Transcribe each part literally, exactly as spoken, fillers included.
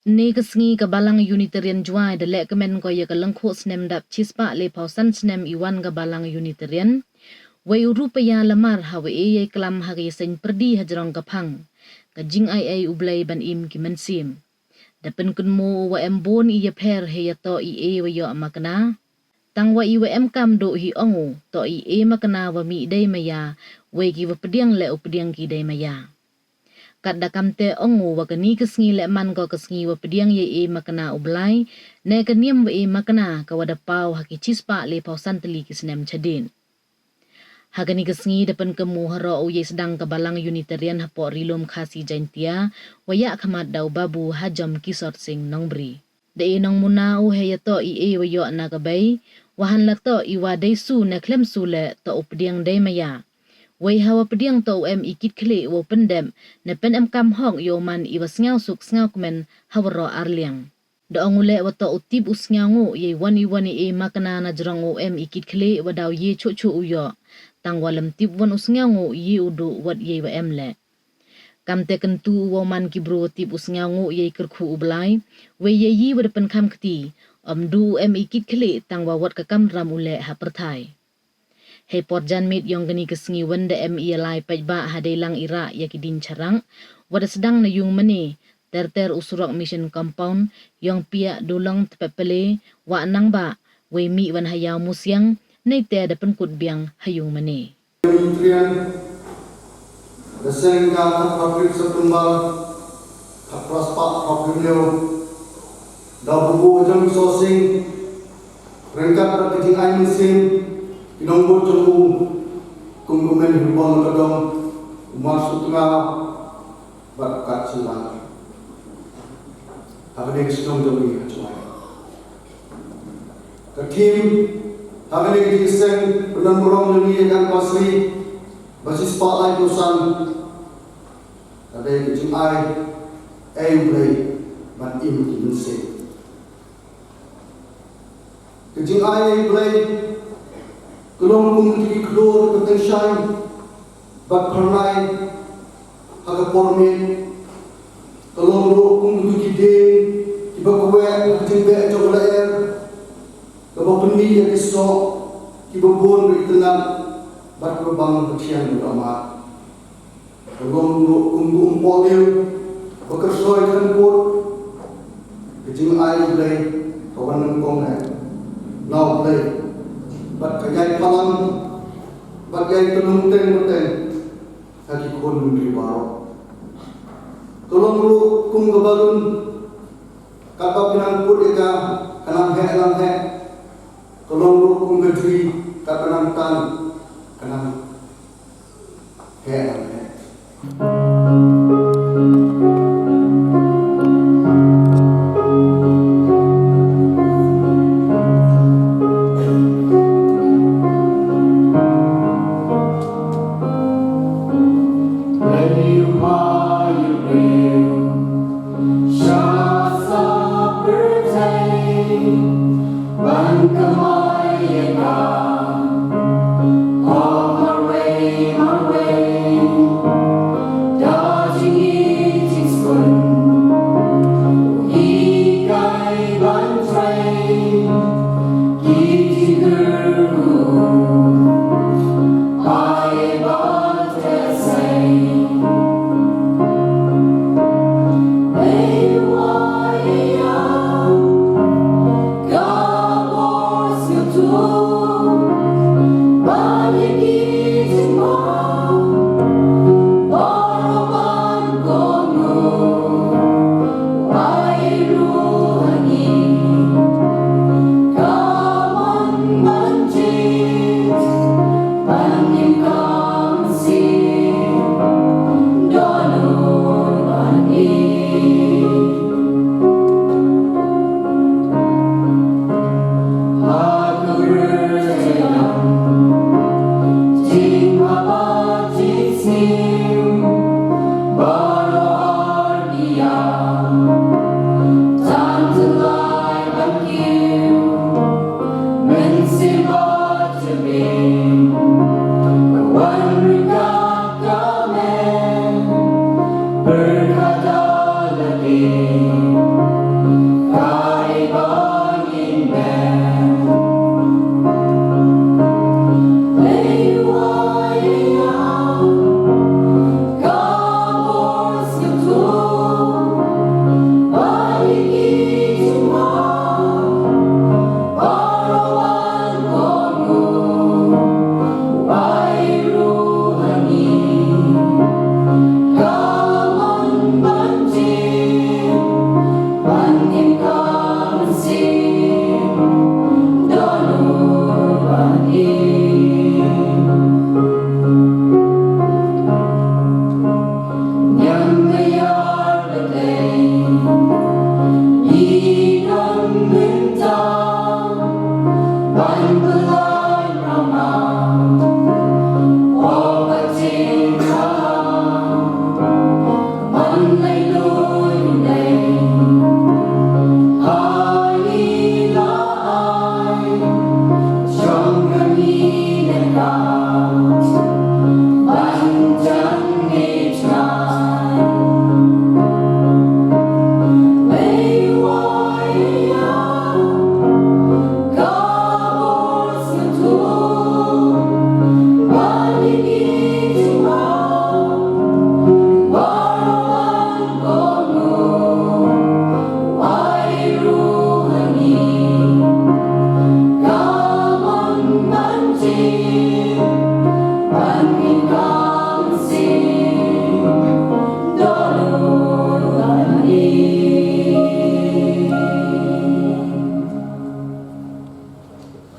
Ynne ka sngi ka Balang Unitarian Jowai da lehkmen ko ya ka lyngkhoh snem dap chispah lephaw san snem i wan ka Balang Unitarian. Wei u Rupa ya lamar ha wa e yei klam ha ka yaseng pyrdi hajrong ka phang ka jingai ei u Blei ban im ki mynsiem. Da pynkynmaw u wa em bun i yapher hei yatoh i e wa yoh makna. Tang wa i wa em kam duh hi ong u, toh i e makna wa mih dei maya, wei ki wa pdiang leh u pdiang ki dei maya. Katda kamte ong u wa kani ka sngi leh man ko ka sngi wa pdiang yei e makna u Blai, ne ka niam wa e makna ka wa da paw ha ki chispah lephaw san tylli ki snem chadien. Ha kani ka sngi da pynkynmaw haroh u yei sdang ka Balang Unitarian hapoh Ri-loom Khasi Jaintia, wa yahkhmat da u Babu Hajom Kisor Singh Nongbri. Da e nongmuna u hei yatoh i e wa yoh na ka bei, wa hanla toh i wa dei su ne khlem su leh toh u pdiang dei maya. Wei ha wa pdiang toh u em i kit khlieh wow pyndep, ne pynemkam hok yow man i wa sngewsuk sngewkmen ha waroh arliang. Da ong u leh wa toh u tip u sngewnguh yei wan i wan i e makna najrong u em i kit khlieh wa daw ye chuh chuh u yoh. Tang wa lym tip wan u sngewnguh ye u duh wat yei wa em leh. Kamte kyntu u wow man ki bru wa tip u sngewnguh yei kyrkhu u Blai, wei yei yi wa da pynkham kti, ym duh u em i kit khlieh tang wa wat ka kamram u leh ha pyrthai. Hei por janmiet yong kani ka sngi wan da em i yalai paidbah ha deilang i rah ya ki ding charak, wa da sdang na yung mane, ter ter u surok Mission Compound, yong Piah, Dulong, Tpep Pele, Wah Nangbah, wei mih wan ha Iawmusiang, neite da pynkut biang ha yung mane. Nutrien, da seng ka khatphra tarik September, khatphra spah khatphra hynñiew, da u Babu Hajom Kisor Singh, ryngkat bad ka jingai mynsiem, ki nongbud jong u, kum u Kmen Hynbon Lakadong, u Mar Sutnga, bad ka Chillang. Ha kani ka shnong jong ngi ha Jowai. Ka theme ha kani ka jingseng pyndonburom jong ngi ya ka anniversary ba chispah laiphaw san, ka dei ka jingai ei u Blei ban im ki mynsiem. Ka jingai ei u Blei ka long kum ki khlur ka teng shai bad phyrnai ha ka por miet. Ka long ruh kum ki dieng kiba kwah ha ka jingbeh jong ka lyer, kaba pynmih ya ki soh kiba bun ba itynnat bad kaba bang ba thiang ba mad. Ka long ruh kum ka umpoh liw ba kyrsoi khynput. Ka jingai u Blei ka wan nyngkong eh na u Blei, bad ka yai palam bad yai tynung teng ba teng ha ki khun bynriew baroh. Ka long ruh kum ka balloon, katba pynang put ya ka, ka nang heh nang heh. Ka long ruh kum ka jri, katba nang tan, ka nang heh nang heh.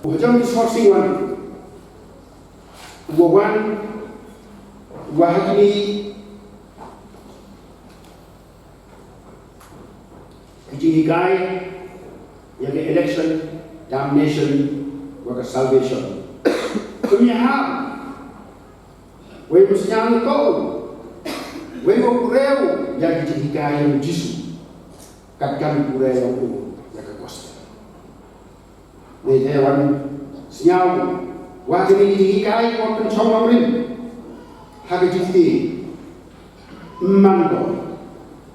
U hajam ki sor sing wan, u wan, u ha kini ki jinghikai ya ka election, damnation, wa ka salvation. Kami ha, wei u sñiaw ko, wei u pureu ya ki jinghikai yong Jisu. Kat kam pureu yong u ya ka gospel. Nei te wan sñiaw wa kini ki jinghikai wa pynchong nongrim ha ka jingte. Man ko,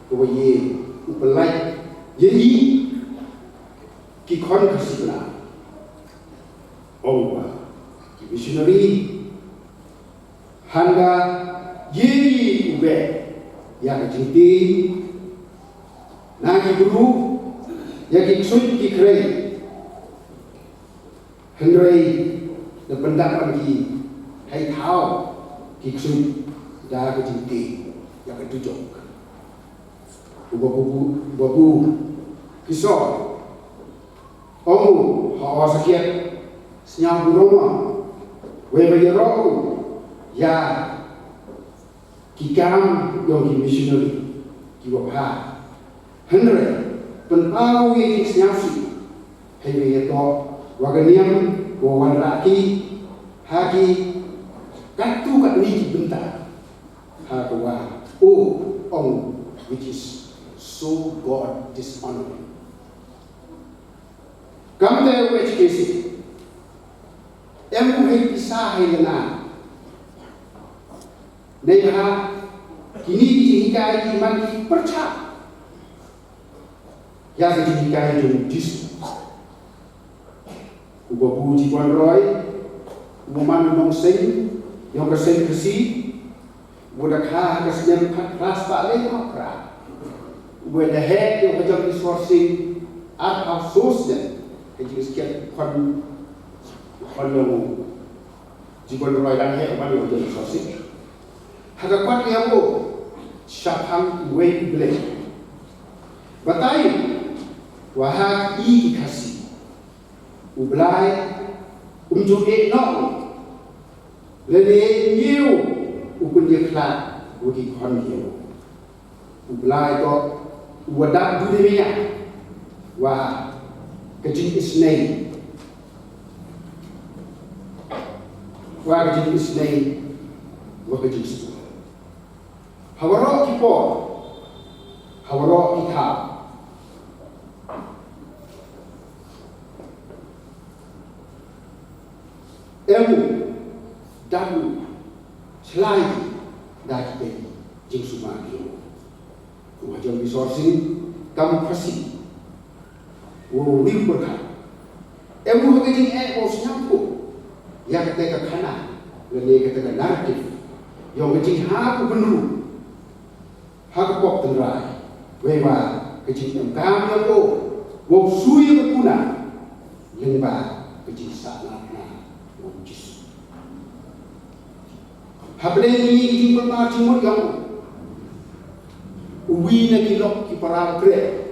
ko wa ye u pynlait ye i ki khon ka sipna. Ong wa ki missionary, hanga ye i u be ya ka jingte na ki bru, ya ki ksuid ki khrei. Hynrei da pyndap ki hei thaw ki ksuid da ka jingte ya ka dujok. U babu, babu ki sor, ong u, ha o sakhiat, sñiaw burom o, wei ba yaroh u ya ki kam yong ki missionary ki wa bha. Hynrei pynpaw ya ki sñiawsih hei wei ya to wa ka niam ko wanrah ki ha ki katu katni ki bynta. Ha ka wa o, ong, which is so God dishonoring. Kamte u H K C em u hei pisa hei lana. Nei ha kini ki jinghikai ki man ki pyrchah ya ki jinghikai jong Jisu. U babu Jibon Roy, u man u nongseng yong ka seng Khasi, u da kha ha ka snem khatphra spah le phra. U da heh yong ka jong ki sor sing arphaw soo snem. Ka jingskhem khon, khon yong u Jibon Roy dang heh u man yong ka jong ki sor sing. Ha ka kwat yong u shaphang wei u Blei. Batai wa ha i ki Khasi, u Blai um ju e noh u. Lane ñiew u pynyakhlad wa ki khon yong u. U Blai ko u wa dap duni maya wa ka jingisnei, wa ka jingisnei, wa ka jingsuk. Ha waroh ki por, ha waroh ki thaw, em u dap u chlai da ki jingsuk ma ki. U hajam ki sor sing kam Khasi, wow rim pyrkhat. Em u ha ka jingeh wow sñiawthooh ya kate ka khana, lane kate ka narrative yong ka jinghap u bynru ha ka pop tynrai. Wei wa ka jingkam yong u wow sui ya ka kuna lyngba ka jingsahnarphna yong u Jisu. Hapdeng ini ki jingpynpaw jingmut yong u, uwi na ki lok ki para u kreh,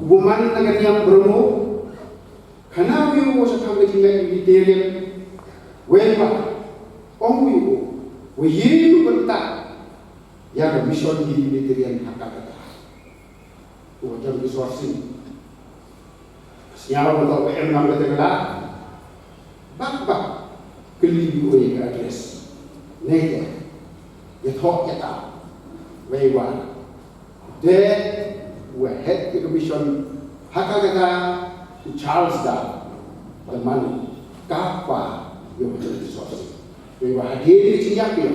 u man na ka niam Bromo, khana u wow sa tham ka jingngeit Unitarian, wei wa ong u wow ye u bynta ya ka mission Unitarian ha Calcutta. Wa jam ki sourcing. Sñiaw wa toh wa em nang kata kala. Bak bak. Kylli u ya ka address. Neite. Ya thoh ya ta. Wei wa. De wa head ka commission. Haka kata u Charles da. Da man ka pa ya wa jam ki sourcing. Wei wa hadien ni chinyak ya.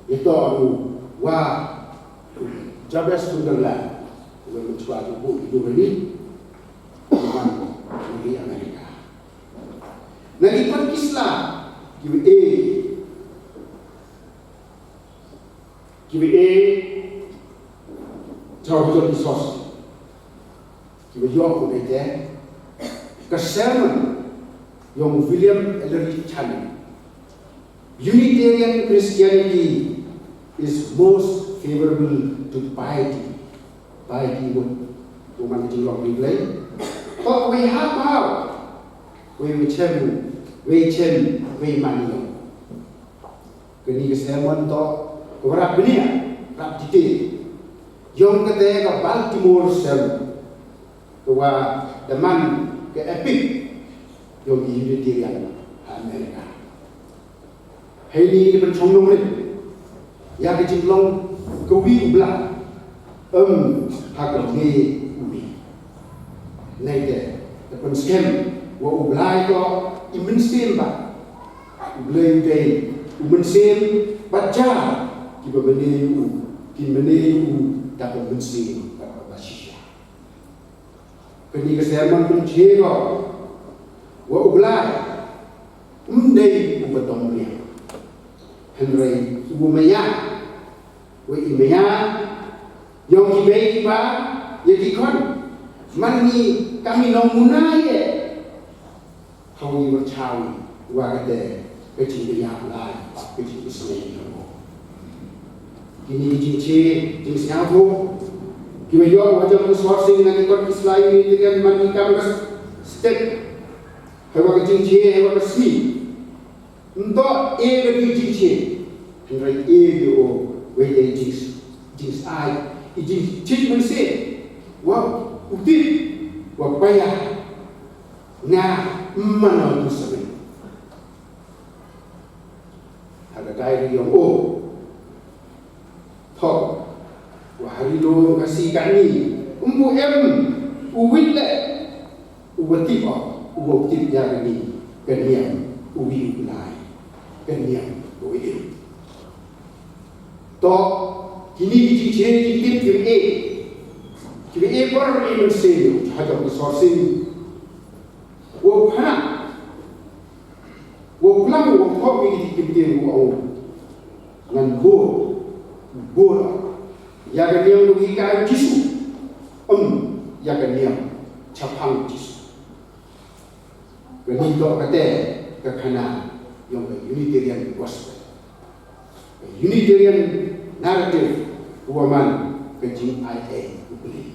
Ito u wa Jabez Wonderland, wa menchwa tu bu idu ni, man ni Amerika. Na ki pat ki sla, ki wa e, ki wa e, chau jot ki sos. Ki wa yoh u neite, ka sermon yong William Ellery Channing. Unitarian Christianity is most favorable to piety. Piety mut, u man ka jinglong ni Blei. Toh wei hap hap, wei wei chem, wei chem, wei man yong. Kani ka sermon toh, ka wa rap bniah, rap detail. Yong kate ka Baltimore sermon. Ka wa da man ka epic yong ki Unitarian ha Amerika. Heini da pynchong nongrim ya ka jinglong ka wi u Blai, em, ha ka jingim u wi. Neite da pynskhem wa u Blai toh i mynsiem bha. U Blai u dei u mynsiem bad ja ki ba bynta u, ki bynta u da ka mynsiem bad ka shisha. Kani ka sermon pynchai ko wa u Blai um dei u ba dong riang, hynrei u maya, wa i maya yong ki bei ki pa, ya ki khon, man ni kami nongmuna ye. Hawi wa chawi wa kate ka jingkynjah lai, ka jingsnei. Kini ki jingche, jingsnei tu ki wa yoh wa jam ku sourcing na ki kot ki slai ni, ki kan man ki kam ka step. Hawa ka jingche, hawa ka smi. Nto e ka di jingche. Hynrei e di o wei dei jings, jingsai, i jingchit mynsiem. Wa u tip, wa paya. Nga mano tu samen. Ha ka diary yong o. Thoh. Wa ha ri lum ka si kani. Mbu em u wit le. U wa tip o. U wa tip ya kani. Ka niam. U wi u lai. Ka niam. U wi em. Toh, kini ki jingche ki tip ki e. Ki e por ni mynsiem, ha jong ka sourcing. Wow khana. Wow klam, wow thok ni ki tip ki tip wow. Ngan bor, bor. Ya ka niam ngi ka Jisu. Em, ya ka niam chaphang Jisu. Kani toh kate ka khana yong ka Unitarian Gospel. Ka Unitarian narrative, u wa man ka jingai e u Blei.